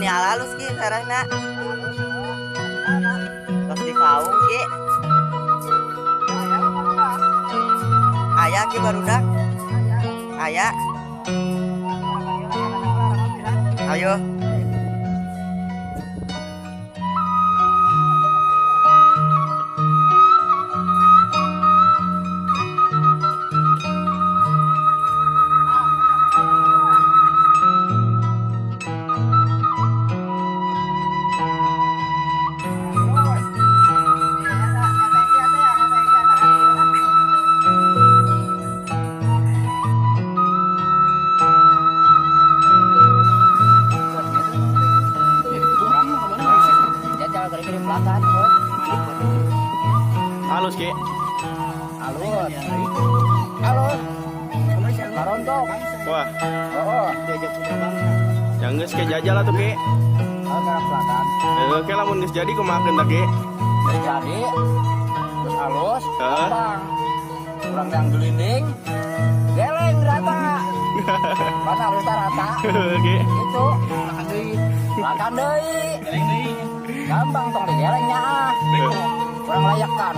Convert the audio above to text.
Meni alalus, Ki, serehna. Tos dipaung, Ki. Aya, Ki, barudak. Aya. Ayo. Halus, Ki. Alus. Alus. Karontok. Wah, Oh, yang geus ke jajal atuh, Ki. Oh, garap selatan. Oke, lamun geus jadi kumaha tah, Ki? Jadi terus halus, Heeh. gampang. Kurang yang gelinding, geleng rata. Mana harus rata. Ki. Gitu. Makan deui. Gampang tong digelengnya ah. Kurang layak kan.